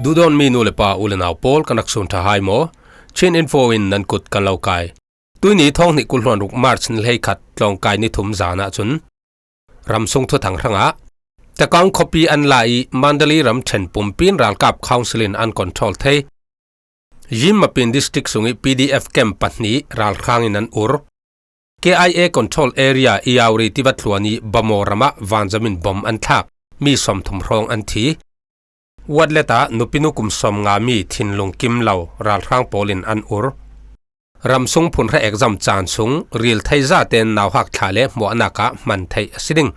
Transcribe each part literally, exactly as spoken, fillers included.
Duhdawtmi nu le pa, u le nau pawl, kan rak sun ṭha hai maw? Chin Info in nan kut kan lo kai. Tuini thawng hnih kul hluan ruk March ni hleikhat tlawngkai ni thum zan ah cun ramsung thuthang hrangah Takaung khuapi an la ih Mandalay ramṭhen pumpi in ralkap council in an control thei. Yinmapin district sungih P D F camp pahnih ralhrang in an ur. K I A control area Yauri tiva tluan ih Bamaw ramah vanzam in bom an thlak, mi sawmthum hrawng an thi. Watlet ah nupinu kum sawmnga mi thinlung kim lo ralhrang pawl in an ur. Ramsung phunhra exam caan sung ril thei zaten nauhak thlah le hmuahnak ah hman theih a si ding.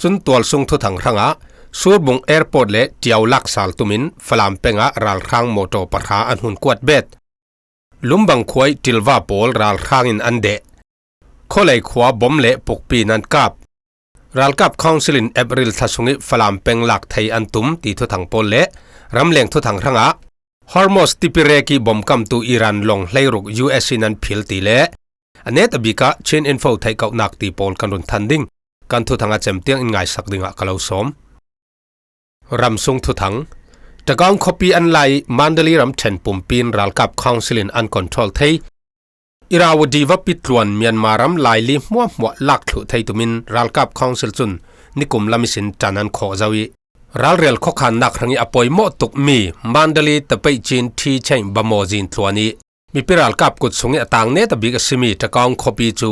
Cun tualsung thuthang hrangah Surbung Airport le Tiau lak sal tumin Falam peng ah ralhrang mawṭaw pahra an hun kuat bet. Lumbang khua ih ṭilva pawl ralhrang in an deh. Khawlei khua bom le pukpi in an kap. Ralkap council in April thla sungih Falam peng lak thei an tum ti thuthang pawl le ramleng thuthang hrangah Hormuz tipirek ih bomkamtu Iran lawng hleiruk U S in an phil ti le a netabik ah Chin Info theihkauhnak ti pawl kan run than ding. Kan thuthang a cem tiang in ngaisak dingah ka lo sawm. Ramsung thuthang. Takaung khuapi an la ih Mandalay ramṭhen pumpi in ralkap council in an control thei. Irrawaddy vapi tluan Myanmar ram laili hmuahhmuah lak thluh thei tumin ralkap council cun nikum lam ihsin ṭan an khawh zo ih ralrel khuakhannak hrangih a pawimawh tukmi Mandalay, Tapeichin, Thichain, Bamaw zin tluan ih mipi ralkap kut sungih a tang netabik a simi Takaung khuapi cu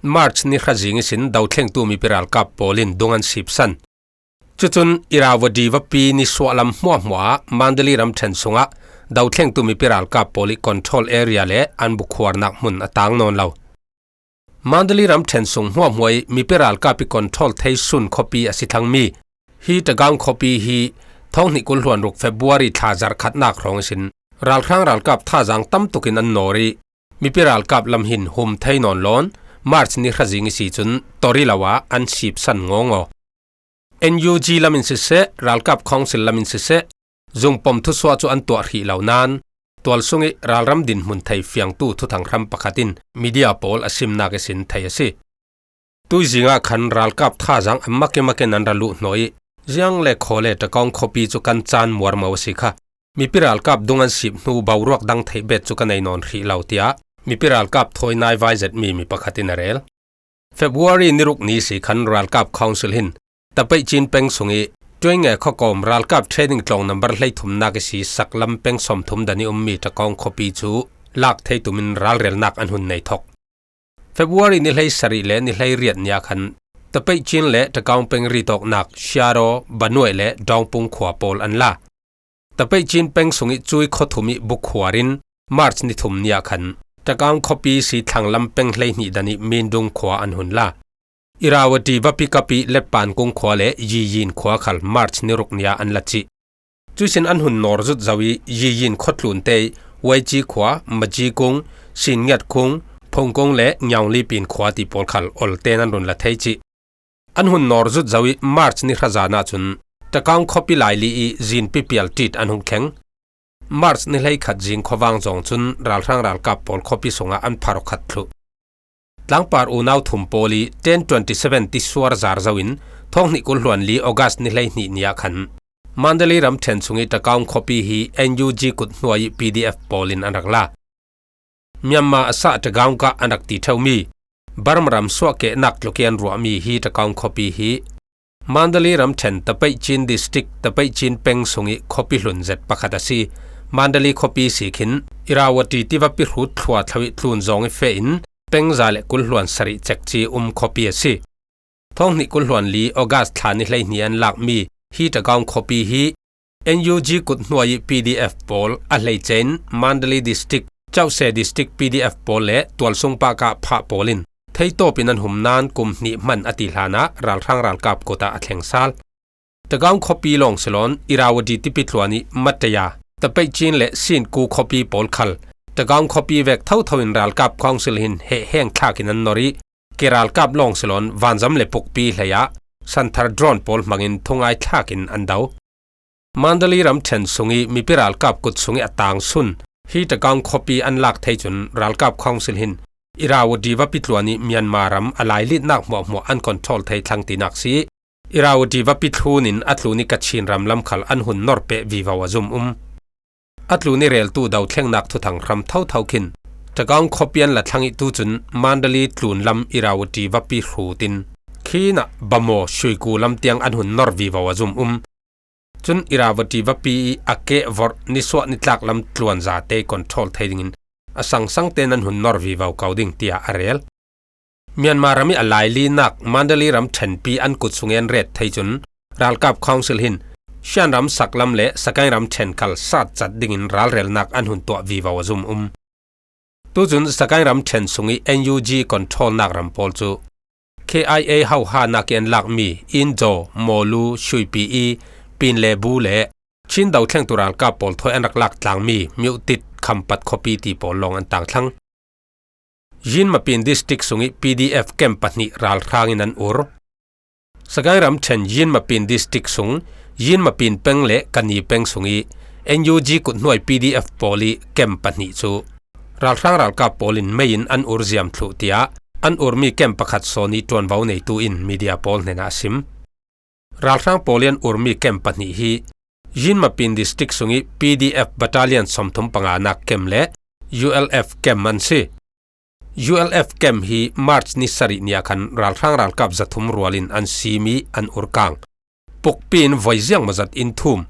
March ni hra zing ihsin dothlengtu mipi ralkap pawl in dung an sipsan. Cucun Irrawaddy vapi nisuahlam hmuahhmuah ah Mandalay ramṭhen sungah dothlengtu mipi ralkap pawl ih control area le an bukhuarnak hmun a tang nawn lo. Mandalay ramṭhen sung hmuahhmuah ih mipi ralkap ih control thei sun khuapi a si thlangmi hi Takaung khuapi hi thawng hnih kul hluan ruk February thla zarh khatnak hrawng ihsin ralhrang ralkap thazaang tam tukin an nawr ih mipi ralkap lam hin hum thei nawn lawn March ni hra zing ihsi cun tori lo ah an sipsan ngawngaw. N U G lam in siseh, ralkap council lam in siseh, zungpom thusuah cu an tuah hrih lo nain tualsung ih ralram dinhmun thei fiangtu thuthang hram pakhat in media pawl a simnak ihsin thei a si. Tuizing ah khan ralkap thazaang a makimakin an ra luh hnawh ih ziang le khaw le Takaung khuapi cu kan caan muarmo a si kha. Mipi ralkap dung an sip hnu boruak dang theih bet cu ka nei nawn hrih lo, tiah mipi ralkap thawi nai vai zetmi mi pakhat in a rel. February ni ruk ni si khan ralkap council hin Tapeichin peng sungih Tuinge khuakawm ralkap training tlawng nambar hleithumnak ihsi saklam peng sawmthum dan ih ummi Takaung khuapi cu lak thei tumin ralrelnak an hun nei thok. February ni hleisarih le ni hleiriat ni ah khan Tapeichin le Takaung peng ritawknak Siaro, Banuai le Dawngpung khua pawl an la. Tapeichin peng sungih Cui khuathum ih bukhuar in March ni thum ni ah khan Takaung khuapi si thlanglam peng hleihnih dan ih Mindung khua an hun la. Irrawaddy vapi kap ih Letpankung khua le Yiyin khua khal March ni ruk ni ah an la cih. Cuihsin an hun nawr zut zo ih Yiyin khuatlunte ih Waici khua, Maji kung, Sinngiat kung, Phungkung le Ngiaunglipin khua ti pawl khal olten an run la thei cih. An hun nawr zut zo ih March ni hra zan ahcun Takaung khuapi laili ih zinpi pial ṭit an hung thleng. March ni hleikhat zing khuavang zawng cun ralhrang ralkap pawl khuapi sungah an pharh khat thluh. Tlangpar unau thum pawl ih ten twenty seven tisuar zar zo in thawng hnih kul hluan li August ni hleihnih ni ah khan Mandalay ramṭhen sungih Takaung khuapi hi N U G kut hnuai ih P D F pawl in an rak la. Myanmar a sah Takaung kah an rak ti ṭheumi Burma ram suahkehnak tluk ih an ruahmi hi Takaung khuapi hi Mandalay ramṭhen Tapeichin district, Tapeichin peng sungih khuapi hlun zet pakhat a si. Mandalay khuapi si khin Irrawaddy tiva pi hrut thluathlo ih tlun zawng ih feh in peng za le kul hluan sarih cekci um khuapi a si. Thawng hnih kul hluan li August thla ni hleihnih an lakmi hi Takaung khuapi hi N U G kut hnuai ih P D F pawl a hleice in Mandalay district, Chawse district P D F pawl le tualsung pakah phah pawl in theitawp in an hum nain kum hnih hman a ti hlanah ralhrang ralkap kut ah a thleng sal. Takaung khuapi lawng si lawn Irrawaddy tipi tluan ih Mataya, Tapeichin le Sinku khuapi pawl khal Takaung khuapi vek thotho in ralkap council hin hehheng thlak in an nor ih, ke ralkap lawng si lawn vanzam le pukpi hlei ah santhar drone pawl hmangin thungai thlak in an do. Mandalay ramṭhen sungih mipi ralkap kut sungih a tang sun hi Takaung khuapi an lak thei cun ralkap council hin Irrawaddy vapi tluan ih Myanmar ram a lailitnak hmuahhmuah an control thei thlang tinak si. Irrawaddy vapi thlun in a tlun ih Kachin ram lam khal an hun nor peh vivo a zum um. A tlun i reltu dothlengnak thuthang hram thotho khin Tagaung khuapi an la thlang i tu cun Mandalay tlun lam Irrawaddy vapi hrutin khinah Bamaw Shuiku lam tiang an hun nor vivo a zum um. Cun Irrawaddy vapi i a keh vorh nisuah nitlak lam tluan zate control thei dingin a sangsang tein an hun nor vivo ko ding tiah a rel. Myanmar ram i a lailinak Mandalay ram ṭhenpi an kut sung i an ret thei cun ralkap council hin Shan ram saklam le Sagaing ram ṭhen kal sat cat dingin ralrelnak an hun tuah vivo a zum um. Tucun Sagaing ram ṭhen sung i N U G controlnak ram pawl cu K I A hohanak i an lakmi Inzo, Mawlu, Shuipi i Pinlebu le Chin dothlengtu ralkap pawl thawi an rak lak tlangmi Myuhtit, Khampat khuapi ti pawl lawng an tangthlang. Yinmapin district sung i P D F camp pahnih ralhrang in an ur. Sagaing ram ṭhen Yinmapin district sung Yinmapin peng le Kani peng sung i N U G kuthnuai P D F pawl i camp pahnih cu ralhrang ralkap pawl in mei in an ur ziam thluh tiah an urmi camp pakhat sawn i ṭuanvo neitu in media pawl hnenah a sim. Ralhrang pawl i an urmi camp pahnih hi Yinmapin district sung i P D F battalion sawmthum panganak camp le U L F camp an si. U L F camp hi March ni sarih ni ah khan ralhrang ralkap zathum rual in an sim i an urkang. Pukpi in voi ziangmawzat in thum,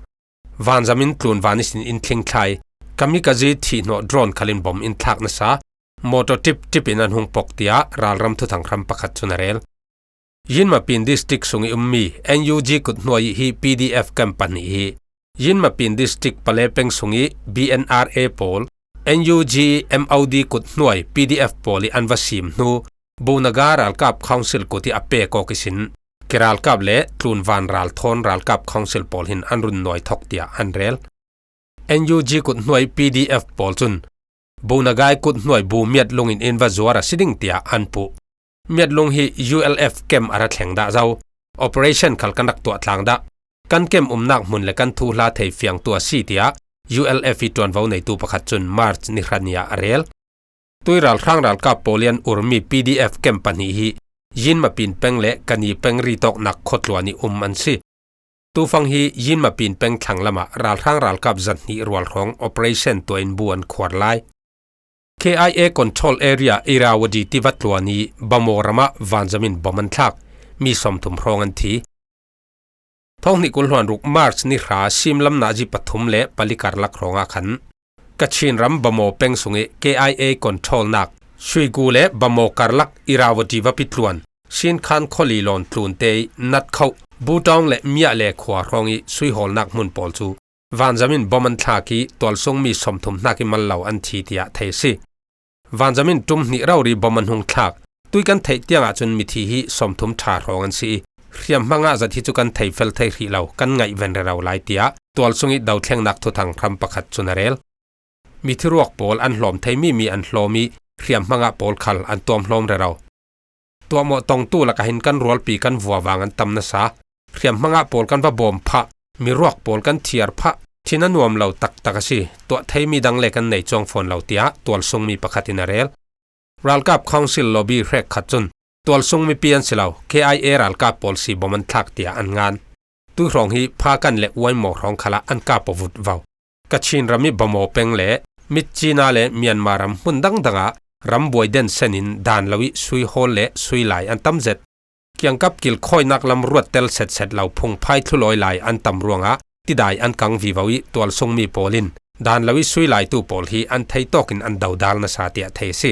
vanzam in tlun van ihsin in thlingthlai, kamikaze thihhnawh drone khal in bom in thlak nasa, motor ṭipṭip in an hung pok tiah ralram thuthang hram pakhat cun a rel. Yinmapin district sung i ummi N U G kuthnuai i hi P D F camp pahnih hi Yinmapin district Pale peng sung i B N R A pawl, N U G M O D kuthnuai P D F pawl i an va sim hnu, Bunaga ralkap council kut i a pek awk ihsin, kiralkap le tlunvan ralthawn ralkap council pawl hin an run nuai thok tiah an rel. N U G kuthnuai P D F pawl cun Bunaga i kuthnuai bu Miatlung in in va zuar a si ding tiah an puh. Miatlung hi U L F camp a ra thleng dah zo. Operation khal kan rak tuah tlang dah. Kan camp umnak hmun le kan thuhla thei fiangtu a si tiah U L F i ṭuanvo neitu pakhat cun March ni hra ni ah a rel. Tui ralhrang ralkap pawl i an urmi P D F camp pahnih hi Yinmapin peng le Kani peng ritawknak khuatluan i um an si. Tufang hi Yinmapin peng thlang lamah ralhrang ralkap zahnih rual hrawng operation tuah in bu an khuar lai. K I A control area Irrawaddy tiva tluan i Bamaw ramah vanzam in bom an thlak, mi sawmthum hrawng an thi. Thawng hnih kul hluan ruk March ni hra simlam nazi pathum le pali karlak hrawngah khan Kachin ram Bamaw peng sung i K I A controlnak Shuiku le Bamaw karlak Irrawaddy vapi tluan Sinkhan khuali lawn tlunte i Natkhoh, Butawng le Miah le khua hrawng i suihawlnak hmun pawl cu vanzam in bom an thlak i tualsungmi sawmthum hnak i mal lo an thi tiah thei a si. Vanzam in ṭum hnih rori bom an hung thlak. Tui kan theih tiangah cun mithi hi sawmthum ṭha hrawng an si i hriamhma ngah zat hi cu kan thei fel thei hrih lo, kan ngaih ven rero lai tiah tualsung i dothlengnak thuthang hram pakhat cun a rel. Mithi ruak pawl an hlawm theimi mi an hlawm i hriamhma ngah pawl khal an tuam hlawm rero. Tuahmawh tongtu lakah hin kan rualpi kan vuavang an tam nasa. Hriamhma ngah pawl kan va bawm phah, miruak pawl kan thiar phah, thin a nuam lo taktak a si, tuah theimi dang le kan nei cuang fawn lo tiah tualsungmi pakhat in a rel. Ralkap Council lobby hrekkhat cun tualsung mipi an si lo, K I A ralkap pawl si bom an thlak tiah an ngan. Tui hrawng hi Phakan le Uaimaw hrawng khalah an kap aw vutvo. Kachin ram i Bamaw peng le Mitchina le Myanmar ram hmun dangdang ah ram buai den sen in dan lo i suihawl le suilai an tam zet. Kiangkap kilkhawinak lam ruat tel setset lo phungphai thlu lawi lai an tam ruangah tidai an kang vivo i tualsungmi pawl in dan lo i suilaitu pawl hi an theitawk in an dodal nasa tiah thei a si.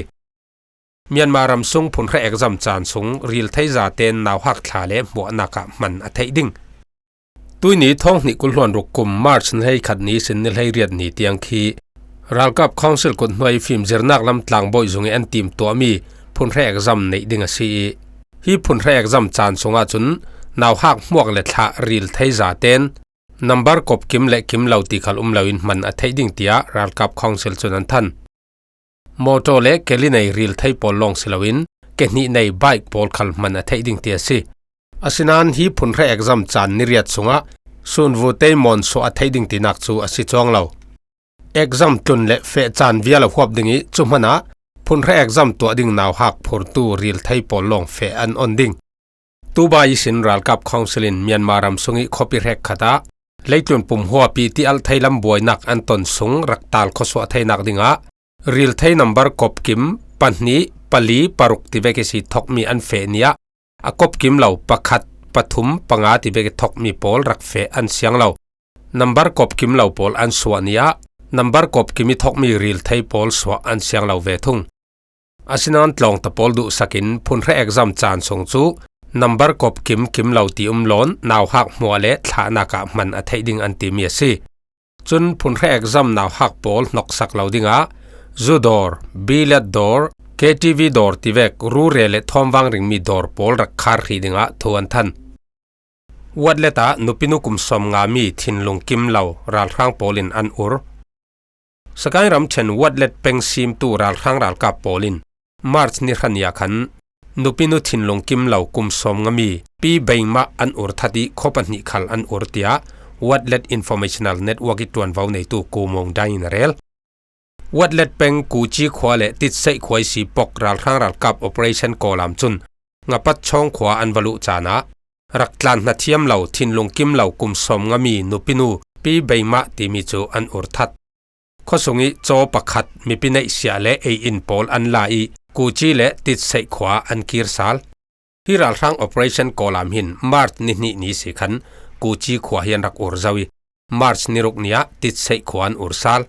Myanmar ram sung phunhra exam caan sung ril thei zaten nauhak thla le hmuahnak ah hman a theih ding. Tuini thawng hnih kul hluan ruk kum March ni hleikhat ni sin ni hleiriat ni tiang khi ralkap Council kut hnuai fimzirnak lam tlangbawi zung i an timtuahmi phunhra exam neih ding a si i, hi phunhra exam caan sungah cun nauhak hmuak le thlah ril thei zaten number kop kim le kim lo ti khal um loin hman a theih ding tiah ralkap Council cun an than. Motor le keli nei ril thei pawl lawng si loin kehnih nei bike pawl khal hman a theih ding ti a si. Asinain hi phunhra exam caan ni riat sungah sunvu tei mawn suah a theih ding tinak cu a si cuang lo. Exam tlun le feh caan vial a huap ding i cu hmanah phunhra exam tuah ding nauhak phurtu ril thei pawl lawng feh an on ding. Tuba ihsin ralkap Council in Myanmar ram sung i khuapi hrekkhat ah Leitlun pum huapi ti alh thei lam buainak an ton sung rak tal khuasuah theinak dingah ril thei nambar kop kim pahnih, pali, paruk ti vek ihsi thokmi an feh ni ah a kop kim lo pakhat, pathum, panga ti vek i thokmi pawl rak feh an siang lo. Nambar kop kim lo pawl an suah ni ah nambar kop kim i thokmi ril thei pawl suah an siang lo ve thung. Asinain tlawngta pawl duhsakin phunhre exam caan sung cu nambar kop kim kim lo ti um lawn nauhak hmuah le thlahnak ah hman a theih ding an timi a si. Cun phunhre exam nauhak pawl hnoksak lo dingah zu dawr, bilet dawr, K T V dawr ti vek rure le thawmvang ringmi dawr pawl rak khar hrih dingah thu an than. Watlet ah nupinu kum sawmnga mi thinlung kim lo ralhrang pawl in an ur. Sagaing ramṭhen Watlet peng simtu ralhrang ralkap pawl in March ni hra ni ah khan nupinu thinlung kim lo kum sawmnga mi Pi Beimah an ur that i khuapahnih khal an ur tiah Watlet Informational Network i ṭuanvo neitu Ku Mung Dai in a rel. Watlet peng Kuci khua le Titseih khua ihsi pok ralhrang ralkap operation kawlam cun Ngapat Chawng khua an va luh caan ah rak tlan hnathiam lo thinlung kim lo kum sawmnga mi nupinu Pi Beimah timi cu an ur that. Khuasung i caw pakhat mipi neihsiah le ei-in pawl an la i Kuci le Titseih khua an kir sal. Hi ralhrang operation kawlam hin March ni hnih ni si khan Kuci khua hi an rak ur zo i March ni ruk ni ah Titseih khua an ur sal.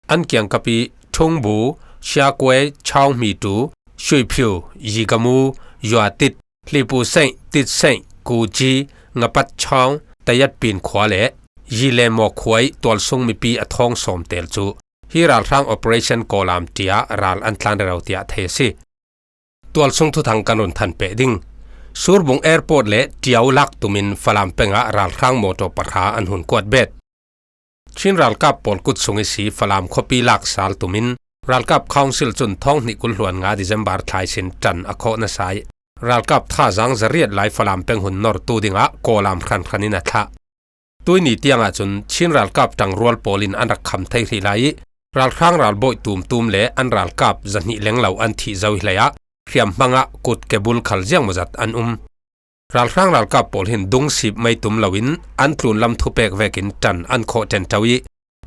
An kiangkap i Thungbu, Siakuai, Chaungmitu, Suiphiu, Yigamu, Yuatit, Hlipuseih, Titseih, Kuci, Ngapat Chaung, Tayatpin khua le Yilemaw khua i tualsung mipi a thawng sawm tel cu hi ralhrang operation kawlam ṭiah ral an tlan rero tiah thei a si. Tualsung thuthang kan run than peh ding. Surbung Airport le Tiau lak tumin Falam peng ah ralhrang mawṭaw pahra an hun kuat bet. Chin ralkap pawl kut sung ihsi Falam khuapi lak sal tumin ralkap council cun thawng hnih kul hluan nga December thla ihsin ṭan a khawh nasa i ralkap thazaang zariat lai Falam peng hun nortu dingah kawlam hranhran in a thlah. Tuini tiang ahcun Chin ralkap ṭangrual pawl in an rak kham thei hrih lai i ralhrang ralbawi tumtum le an ralkap zahnih lenglo an thih zo i hleiah hriamhmang ah kut kebul khal ziangmawzat an um. Ralhrang ralkap pawl hin dungsip mei tum loin an tlunlam thupek vekin ṭan an khawh ṭenṭo i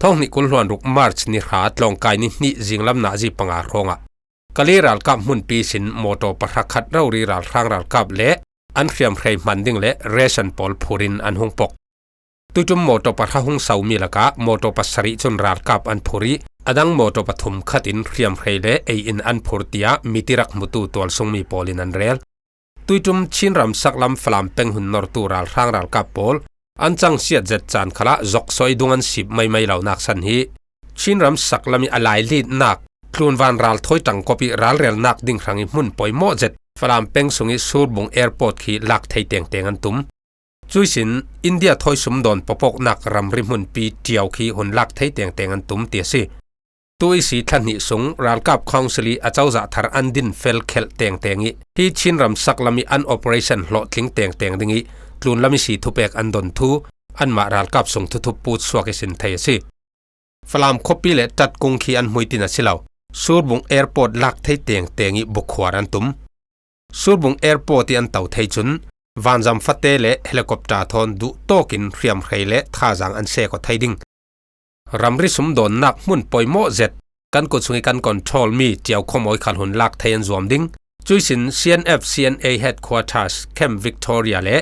thawng hnih kul hluan ruk March ni hra tlawngkai ni hnih zinglam nazi panga hrawngah Kali ralkap hmunpi sin mawṭaw pahra khat rori ralhrang ralkap le an hriamhrei hman ding le ration pawl phurin an hung pok. Tuiṭum mawṭaw pahra hung somi lakah mawṭaw pasarih cun ralkap an phur i a dang mawṭaw pathum khat in hriamhrei le ei-in an phur tiah miti rak hmutu tualsungmi pawl in an rel. Tuiṭum Chin ram saklam Falam peng hun nortu ralhrang ralkap pawl an cangsiat zet caan khalah zoksuai dung an sip maimai lonak san hi Chin ram saklam i a lailitnak tlunvan ralthawi ṭangkop i ralrelnak ding hrang i hmun poimawh zet Falam peng sung i Surbung Airport khi lak thei tengteng an tum. Cuihsin India thawi sumdawn pawpawknak ramri hmunpi Tiau khi hun lak thei tengteng an tum ti a si. Tu ihsi thla hnih sung ralkap council i a cozah thar an din fel khelh tengteng i hi Chin ram saklam i an operation hlawhtling tengteng ding i tlunlam ihsi thupek an don thu anmah ralkap sung thuthup put suak ihsin thei a si. Falam khuapi le Tatkung khi an hmuitin a si lo. Surbung Airport lak thei tengteng i bukhuar an tum. Surbung Airport i an to thei cun vanzam fate le helicopter thawn duhtawkin hriamhrei le thazaang an sek aw thei ding. Ramri sumdawnnak hmun poimawh zet kan kut sung i kan control mi Tiau khuamawi khal hun lak thei an zuam ding. Cuihsin C N F C N A headquarters Camp Victoria le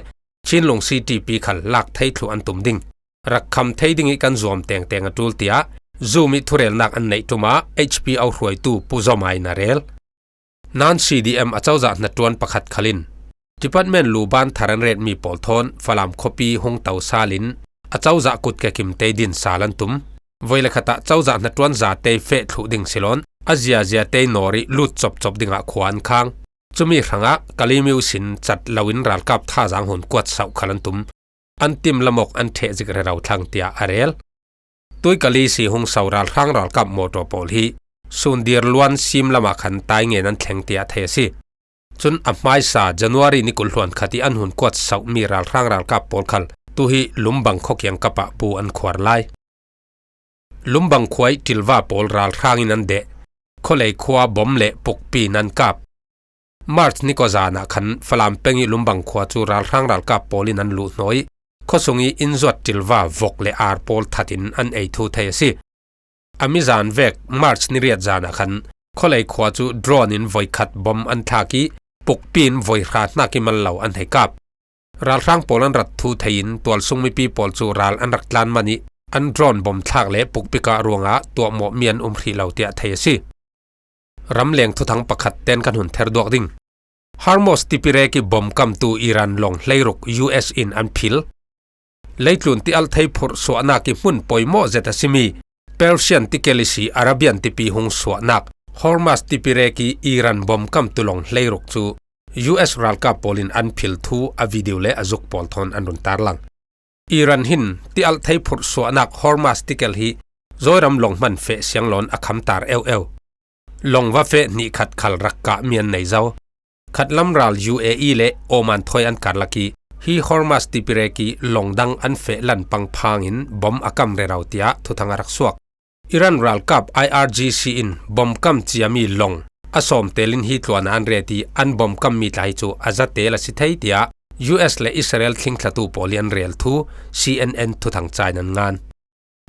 Chinlung C T P khal lak thei thluh an tum ding. Rak kham thei ding i kan zuam tengteng a ṭul tiah Zoom i thurelnak an neih ṭum ah H P O hruaitu Pu Zoma in a rel. Nan C D M a cozah hnaṭuan pakhat khal in department luban thar an retmi pawl thawn Falam khuapi hung to sal in a cozah kut kekim te din sal an tum. Voi le khat ah cozah hnaṭuan zate feh thluh ding si lawn a ziazia te nawl i lut copcop dingah khua an khang. Cumi hrangah Kalaymyo sin cat loin ralkap thazaang hun kuat sauh khal an tum. An tim lamawk an ṭheh zik rero thlang tiah a rel. Tui Kali si hung so ralhrang ralkap mawṭaw pawl hi sun dir luan sim lamah khan taingen an thleng tiah thei a si. Cun a hmaisa January ni kul hluan khat i an hun kuat sauhmi ralhrang ralkap pawl khal tu hi Lumbang khua kiangkap ah bu an khuar lai. Lumbang khua i ṭilva pawl ralhrang in an deh. Khualei khua bom le pukpi in an kap. March ni kua zan ah khan Falam peng i Lumbang khua cu ralhrang ralkap pawl in an luh hnawi. khuasung i innzuat ṭilva vok le ar pawl thatin an ei thu thei a si. A mizan vek March ni riat zan ah khan Khawlei khua cu drone in voikhat bom an thlak i pukpi in voihra hnak i mal lo an hei kap. Ralhrang pawl an rat thu thei in tualsung mipi pawl cu ral an rak tlan man i an drone bom thlak le pukpi kah ruangah tuahmawhmi an um hrih lo tiah thei a si. Ramleng thuthang pakhat ten kan hun ther duak ding. Hormuz tipirek i bomkamtu Iran lawng hleiruk U S in an phil. Leitlun tialhthei phurh suahnak i hmun pawimawh zet a simi Persian tikel i si Arabian tipi hung suahnak Hormuz tipirek i Iran bomkamtu lawng hleiruk cu U S ralkap pawl in an phil thu a video le a zuk pawl thawn an run tarlang. Iran hin tialhthei phurh suahnak Hormuz tikel hi Zawiram lawng hman feh sianglawn a khamtar eueu. Lawng va feh hnih khat khal rak kahmi an nei zo. Khatlam ral U A E le Oman thawi an karlak i hi Hormuz tipirek i lawng dang an feh lan pangphang in bom a kam rero tiah thuthang a rak suak. Iran ralkap I R G C in bomkam ciami lawng a sawm telin hi tluan ah an ret i an bomkammi tla hi cu a za tel a si thei tiah U S le Israel thlingthlatu pawl i an rel thu C N N thuthang ca in an ngan.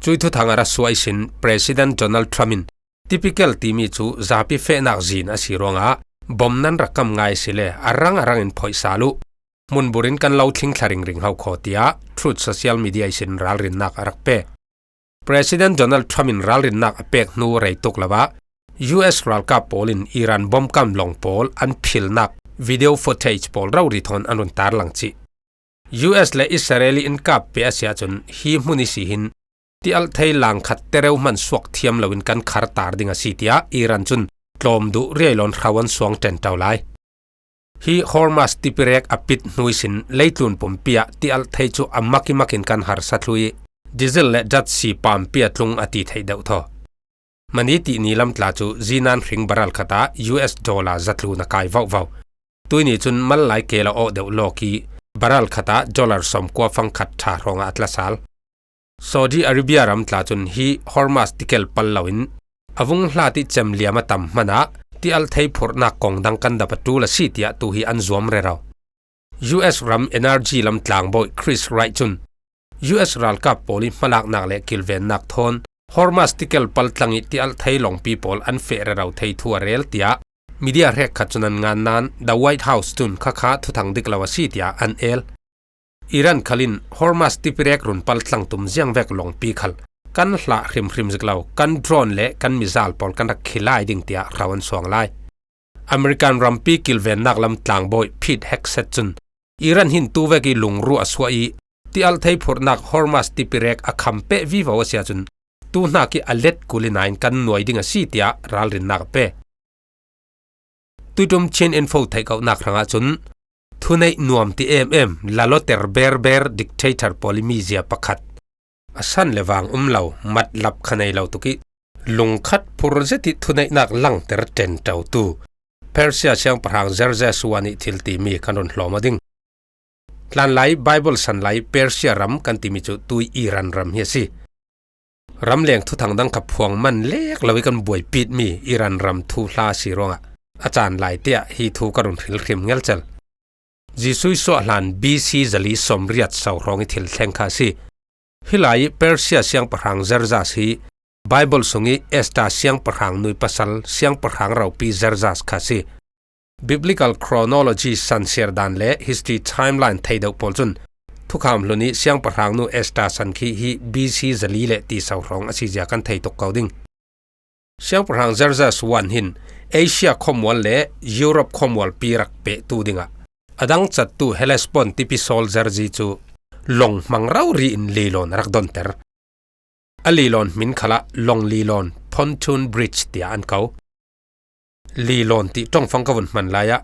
Cui thuthang a ra suah ihsin President Donald Trump in typical timi cu zapi fehnak zin a si ruangah bom nan rak kam ngai a si le a rang a rang in phoih sal uh. Hmunbur in kan lo thlingthla ringring ho khaw tiah Truth social media ihsin ralrinnak a rak pe. President Donald Trump in ralrinnak a pek hnu rei tuk lo ah U S ralkap pawl in Iran bomkam lawng pawl an philnak video footage pawl rori thawn an run tarlang cih. U S le Israel i in kap pe a si ahcun hi hmun i si hin tialhthei lang khat tereu hman suak thiam loin kan khar tar ding a si tiah Iran cun tlawm duh riai lawn hrau an suang ṭenṭo lai. Hi Hormuz tipirek a pit hnu ihsin leitlun pumpi ah tialhthei cu a mak i mak in kan harsa thlu i diesel le datsi pampi a tlung a ti theih deuh thaw. Mani tih ni lam tla cu zinan hring baral khat ah U S dollar zatlun a kai vauhvau. Tuini cun mal lai kel a awh deuh lawk i baral khat ah dollar sawmkua fang khat ṭha hrawngah a tla sal. Saudi Arabia ram tla cun hi Hormuz tikel pal loin a vung hlat i cem liam a tam hmanah tialhthei phurhnak kong dang kan dap a ṭul a si tiah tu hi an zuam rero. U S ram energy lam tlangbawi Chris Wright cun U S ralkap pawl i hmalaknak le kilvennak thawn Hormuz tikel pal tlang i tialhthei lawngpi pawl an feh rero thei thu a rel tiah media hrekkhat cun an ngan nain The White House cun khakha thuthang dik lo a si tiah an el. Iran khal in Hormuz tipirek run pal tlang tum ziang vek lawngpi khal kan hlah hrimhrim zik lo, kan drone le kan mizal pawl kan rak khi lai ding tiah hrau an suang lai. American rampi kilvennak lam tlangbawi Pete Hegseth cun Iran hin tu vek i lungruh a suah i tialhthei phurhnak Hormuz tipirek a kham peh vivo a si ahcun tu hnak i a let kul i nain kan nuai ding a si tiah ralrinnak a pe. Tuitum Chin Info theihkohnak hrangah cun thuneih nuam ti em em laloter berber dictator pawl i mizia pakhat a san le vang um lo, matlap kha nei lo tuk i lungkhat phur zet i thuneihnak langter ṭenṭotu Persia siangpahrang Xerxes one i thil timi kan run hlawm aw ding. Hlanlai Bible sanlai Persia ram kan timi cu tui Iran ram hi a si. Ramleng thuthang dang kha phuang man lek lo i kan buaipitmi Iran ram thuhla a si ruangah a caan lai tiah hi thu ka run hrilhrim ngelcel. Jesuh i suah hlan B C zali sawmriat so hrawng i thil thleng kha a si. Hih lai i Persia siangpahrang Xerxes hi Bible sung i Esther siangpahrang nui pasal siangpahrang ropi Xerxes kha a si. Biblical chronology sansiar dan le history timeline thei deuh pawl cun thukham hlun i siangpahrang nu Esther san khi hi B C zali le ti so hrawng a si zia kan thei tuk ko ding. Siangpahrang Xerxes one hin Asia khuamual le Europe khuamual pi rak pehtu dingah a dang cattu Hellespont tipi sawl Xerxes cu lawng hmang rori in lilawn a rak donter. A lilawn hmin khalah lawng lilawn, pontoon bridge, tiah an ko. Lilawn ti ṭongfang ka vun hman lai ah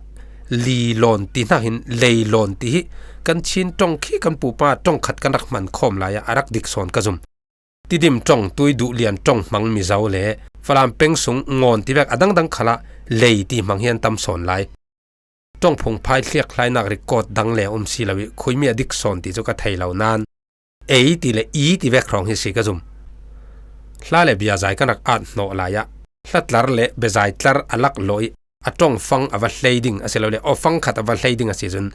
lilawn ti hnak hin leilawn ti hi kan Chin ṭong khi kan pupa ṭong khat kan rak hman khawm lai ah a rak dik sawn ka zum. Tidim ṭong, Tuiduh lian ṭong hmang Mizo le Falam peng sung Ngawn tivek a dangdang khalah lei ti hmang hi an tam sawn lai. Ṭong phungphai hliakhlainak record dang le um si lo i khuimi a dik sawn ti cu ka thei lo nain ei ti le i ti vek hrawng hi si ka zum. Hla le biazai kan rak at hnawh lai ah hlatlar le biazai tlar a lak lawh i a ṭongfang a va hlei ding a si lo le awfang khat a va hlei ding a si cun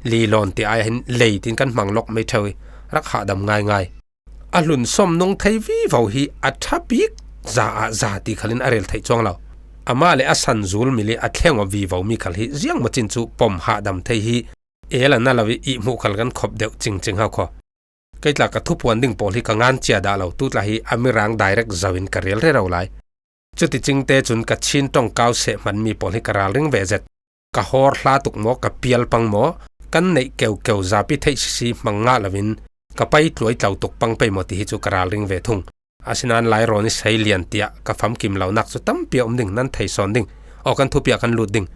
lilawn ti ai hin lei tin kan hmang lawk mai ṭheu i rak hahdam ngaingai. A hlun sawm nung thei vivo hi a ṭha bik za ah za ti khalin a rel theih chuang lo. Amah le a san zul mili a thleng aw vivo mi khal hi ziang macin cu pom hahdam thei hi el a na lo i ihmuh khal kan khop deuh cingcing hau khaw. Kei tla ka thupuan ding pawl hi ka ngan cia dah lo, tu tla hi a mirang direct zo in ka rel rero lai. Cuticingte cun ka Chin ṭongkau seh hmanmi pawl hi ka ralring ve zet. Ka hawr hla tuk maw, ka pial pang maw, kan neih keukeu zapi theih sisi hmang ngah loin ka pai tluai tlo tuk pang pei maw ti hi cu ka ralring ve thung. Asinain Lairawn i sei lian tiah ka famkim lonak cu tampi a um ding, nan thei sawn ding. Aw, kan thupi ah kan lut ding.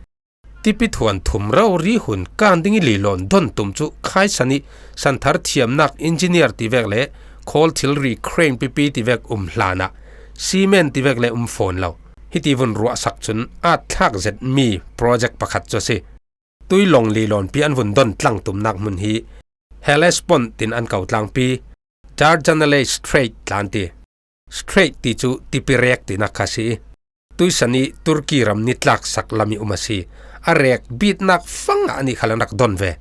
Tipi thuan thum rori hun kan ding i lilawn don tum cu khaisan i santhar thiamnak engineer ti vek le khawl thilri crane pipi ti vek um hlanah cement ti vek le um fawn lo. Hiti vun ruahsak cun at thlak zetmi project pakhat cu a si. Tui long lilawnpi an vun don tlang tumnak hmun hi Hellespont tin an ko tlangpi, Dardanelles Strait tlan ti. Strait ti cu tipi rek tinak kha a si. Tuisan i Turkey ram nitlaksak lam i um a si. A rek bitnak fangah anih khal an rak don ve.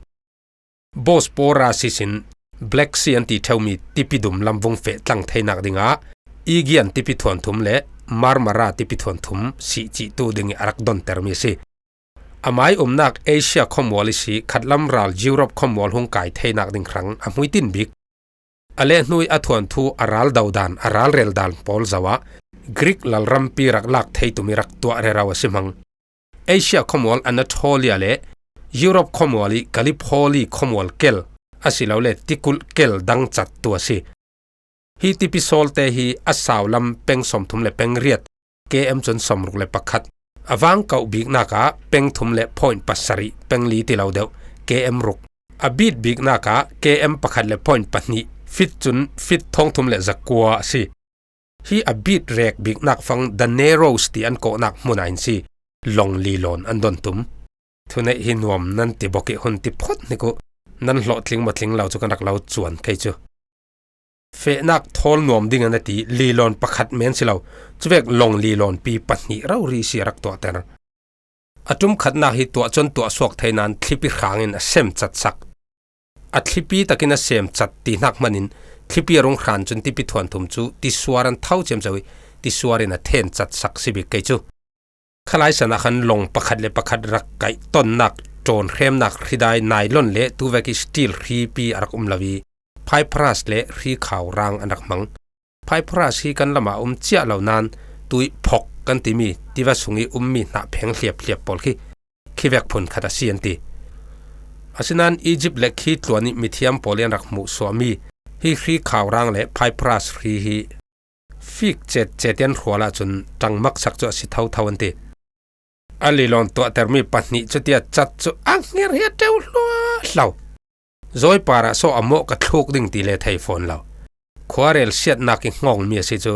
Bosporus ihsin Black Sea an ti ṭheumi tipi dum lam vung feh tlang theinak dingah Aegean tipi thuan thum le Marmara tipi thuan thum sih cih tu ding i a rak dontermi a si. Amai umnak Asia khawmual i si khatlam ral Europe khawmual hung kai theinak ding hrang a hmuitin bik. A lehnuai a thuanthu a ral dodan, a ral reldan pawl zoh ah Greek lalrampi rak lak thei tum i rak tuah rero a si hmang. Asia khawmual Anatolia le Europe khawmual i Gallipoli khawmual kel, asilole tikulh kel dang cat tu a si. Hi tipi sawlte hi a sau lam peng sawmthum le peng riat, K M cun sawmruk le pakhat. A vang kauh biknak ah peng thum le point pasarih, peng li ti lo deuh, K M ruk. A beat biknak ah K M pakhat le point pahnih, feet cun feet thawng thum le zakua a si. Hi a beat rek biknak fang The Narrows ti an kawhnak hmun ah hin si, long lilawn an don tum. Thuneih hi nuam nan ti bawk i hun ti phawt hnik uh, nan hlawhtling maw tling lo cu kan rak lo cuan kei cu. Fehnak thawl nuam ding an a ti, lilawn pakhat men si lo, cuvek long lilawnpi pahnih rori si a rak tuahter. A ṭumkhatnak hi tuah cun tuah suak thei nain thlipi hrangin a sem catsak. A thlipi takin a sem cat ti hnak hmanin thlipi a rung hran cun tipi thuan thum cu tisuar an tho ciamco i tisuar in a then catsak si bik kei cu. Khalai san ah khan long pakhat le pakhat rak kaih tonnak, ṭawn hremnak hridai nylon le tuvek i steel hripi a rak um lo i, phaiphras le hri khau rang an rak hmang. Phaiphras hi kan lam ah um ciah lo nain tui phok kan timi tiva sung i ummi hnah pheng hliap hliap pawl khi, khi vek phun khat a si an ti. Asinain Egypt le khi tluan i mithiam pawl i an rak hmuh suahmi hi hri khau rang le phaiphras hri hi fik cet cet i an hrual ahcun ṭangmaksak cu a si thotho an ti. A lilawn tuahtermi pahnih cutia cat cu a hngerh hi a ṭeu hluahlo. Zawi parah so a mawh ka thluk ding ti le thei fawn lo. Khuarel siatnak i hngawngmi a si cu.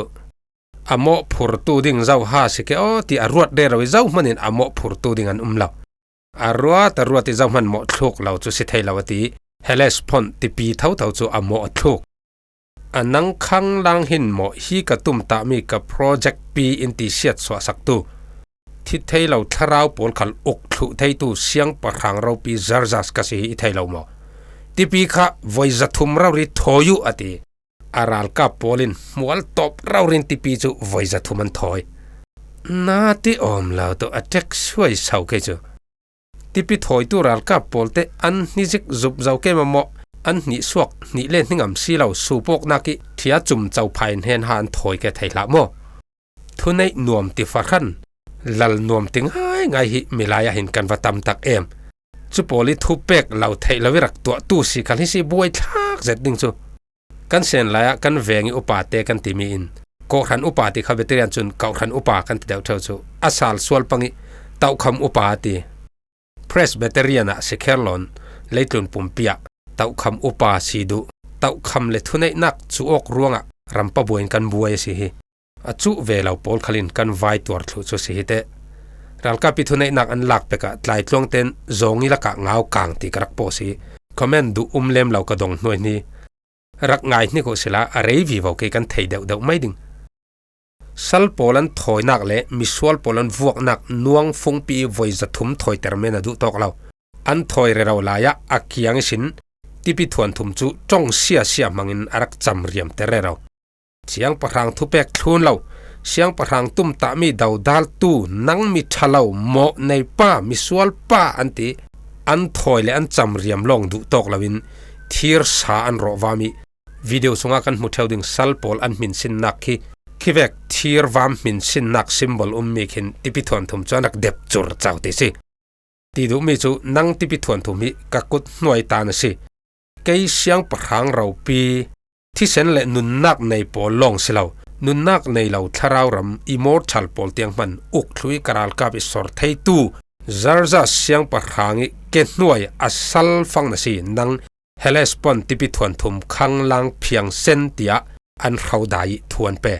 A mawh phurtu ding zo ha si ke aw ti a ruat rero i zohman in a mawh phurtu ding an um lo. A ruat a ruat i zohman mawh thluk lo cu si thei lo a ti. Hellespont tipi thotho cu a mawh a thluk. A nang khang lang hin maw hi ka tumtahmi ka project pi in ti siat suahsaktu, thithei lo thlarau pawl khal uk thluh theitu siangpahrang ropi Zerzas ka si hi i thei lo maw? Tipi kha voi zathum rori thawi uh a ti. A ralkap pawl in hmual tawp rori in tipi cu voi zathum an thawi. Na ti awm lo tu a tek suai sau kei cu. Tipi thawitu ralkap pawlte an hni zik zup zo ke mamawh, an hnih suak, hnih le hningam si lo, supawknak i ṭhia cum co phai hnenha an thawi ke thei hlah maw? Thuneih nuam ti fahran, lal nuam ti ngaingai hi milai ah hin kan va tam tak em. Cu pawl i thupek lo theih lo i rak tuahtu si khal hi si buai thlak zet ding cu. Kan sen lai ah kan veng i upate kan timi in, kawhhran upa ti kha veteran cun kawhhran upa kan ti deuh ṭheu cu a sal sual pang i tohkham upa a ti. Presbyterian ah si kher loin leitlun pumpi ah tohkham upa si duh, tohkham le thuneihnak cu awk ruangah rampa buai in kan buai a si hi. A cuh ve lo pawl khal in kan vai tuar thluh cu si hi teh. Ralkap i thuneihnak an lak pek ah tlaitluang ten zawng i lakah ngau kang ti ka rak pawh si. Comment duh um lem lo ka dong hnuai hni. Rak ngai hnik uh sila a rei vivo kei kan thei deuh deuh mai ding. Sal pawl an thawinak le misual pawl an vuaknak nuang fungpi i voi zathum thawiter men a duh tawk lo. An thawi rero lai ah a kiang ihsin Tipi thuanthum cu ṭong siasia hmangin a rak cam riamter rero. Siangpahrang thupek thlun lo, siangpahrang tumtahmi dodaltu, nang mi ṭha lo, mawh nei pa, misual pa an ti. An thawi le an cam riam lawng duh tawk loin thir sa an rawh vam ih, video sungah kan hmu ṭheu ding sal pawl an hminsinnak khi, khi vek thir vam hminsinnak symbol ummi khin tipi thuanthum cu an rak dep cur cau ti si. Ti duhmi cu nang tipi thuanthum hi ka kut hnuai ta na si. Kei siangpahrang ropi, thisen le nunnak nei pawl lawng si lo, nunnak nei lo thlarau ram immortal pawl tiang hman uk thlu ih ka ralkap ih sor theitu Zerzas siangpahrang ih ke hnuai a salfang na si. Nang Hellespont tipi thuanthum khanglang phiang sen tiah an hrodai ih thu an pe.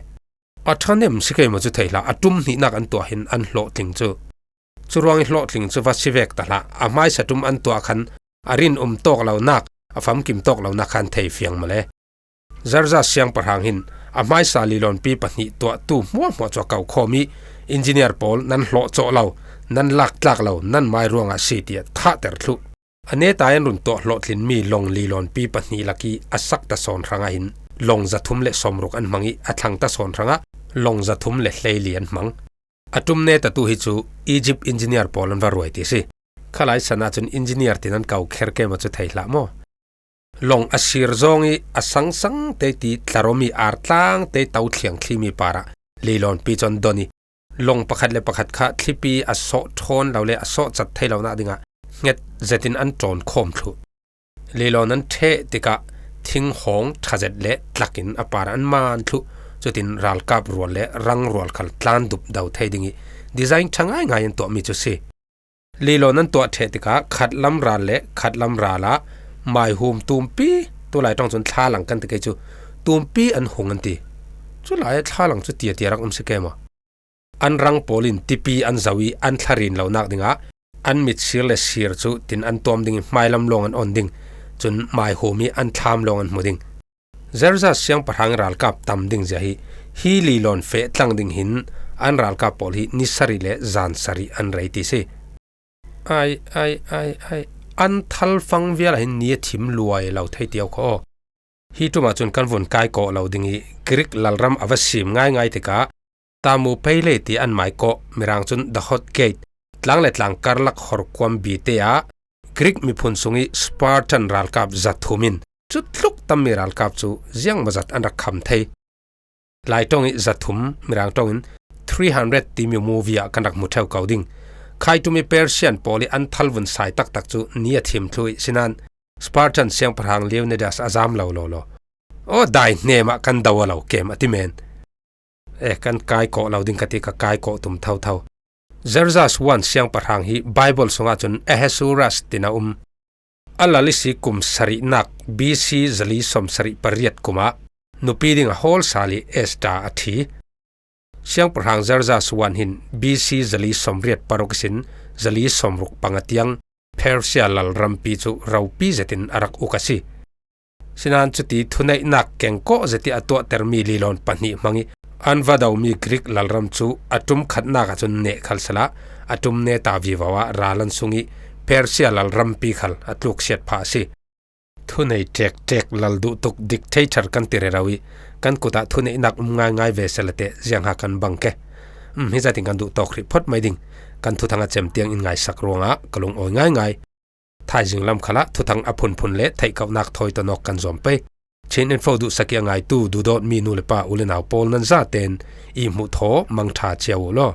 A ṭha nem si kei maw cu thei hlah, a ṭum hnihnak an tuah hin an hlawhtling cu. Curuangih hlawhtling cu va si vek ta hlah, a hmaisa ṭum an tuah khan a rin um tawk lonak, a famkim tawk lonak khan thei fiang maw le. Zerzas siangpahrang hin a hmaisa lilawnpi pahnih tuahtu hmuahhmuah cu a ko khawm ih, engineer pawl nan hlawh cawh lo, nan lak tlak lo, nan mai ruangah si tiah thahter thluh. A netai an run tuah hlawhtlinmi lawng lilawnpi pahnih lakih a sakta sawn hrangah hin lawng zathum le sawmruk an hmang ih, a thlangta sawn hrangah lawng zathum le hleili an hmang. A ṭum netatu hi cu Egypt engineer pawl an va ruai ti si. Khalai san ahcun engineer tin an ko kher ke maw cu thei hlah maw? Lawng a sir zawng ih a sangsang te ti tlarom ih artlang te to thliang thlimi parah lilawnpi cu an don ih, lawng pakhat le pakhat kha thlipi a sawh ṭhawn lo le a sawh cat thei lonak dingah hnget zetin an ṭawn khawm thluh. Lilawn an ṭheh tikah thinghawng ṭha zet le tlakin a parah an man thluh. Cutin ralkap rual le rang rual khal tlan dup do thei ding ih design ṭha ngaingai an tuahmi cu si. Lilawn an tuah ṭheh tikah khatlam ral le khatlam ral ah maihum tumpi, tulai ṭong cun thlalang kan ti kei cu, tumpi an hung an ti. Culai ah thlalang cu tiatia rak um si ke maw? An rang pawl in tipi an zoh ih an thlarin lonak dingah an mit sir le sir cu tin an tuam ding ih hmailam lawng an on ding. Cun maihum ih an thlam lawng an hmu ding. Zerzas siangpahrang ih ralkap tam ding zia hi, hi lilawn feh tlang ding hin an ralkap pawl hi ni sarih le zan sarih an rei ti si. Ai, ai, ai, ai. An thalfang vial ah hin ni a thim luai lo thei tio kho. Hi ṭum ahcun kan vun kai kawh lo ding ih Greek lalram a va sim ngaingai tikah Thermopylae ti an mai kawh, Mirang cun The Hot Gate, tlang le tlang karlak horkuam bite ah Greek miphun sungih Spartan ralkap zathum in cutluk tammi ralkap cu ziangmawzat an rak kham thei. Lai ṭong ih zathum, Mirang ṭong in three hundred timi movie ah kan rak hmu ṭheu ko ding. Khaiṭum ih Persian pawl ih an thalvun sai taktak cu ni a thim thluh ih, sinain Spartan siangpahrang Leonidas a zam lo lawlaw. Aw, dai hnem ah kan do a lo kem a ti men. Eh, kan kai kawh lo ding ka ti, ka kai kawh tum thotho. Zerzas one siangpahrang hi Baibal sungah cun Ahasuerus tin a um. A lal ihsi kum sarihnak B C zali sawmsarih pariat kum ah nupi ding a hawl sal ih Esther a ṭhi. Siangpahrang Zerzas one hin B C zali sawmriat paruk ihsin zali sawmruk panga tiang Persia lalrampi cu ropi zetin a rak uk a si. Sinain cuti thuneihnak kengkawh zetih a tuahtermi lilawn pahnih hmang ih an va domi Greek lalram cu a ṭum khatnak ahcun neh khal sehla, a ṭum neta vivo ah ral an sung ih Persia lalrampi khal a tluksiat phah a si. Thunei ṭekṭek lal duh tuk dictator kan ti rero ih kan kut ah thuneihnak um ngaingai ve sehla teh ziangha kan bang ke. Um, hi zatin kan duh tawk hrih phawt mai ding. Kan thuthang a cem tiang in ngaisak ruangah ka lungawi ngaingai. Thaizing lam khalah thuthang a phunphun le theihkauhnak thawi tawh nawk kan zuam pei. Chin Info duhsak ih a ngaitu duhdawtmi nu le pa u le nau pawl nan zaten i hmuh thaw mangṭha cio uh law.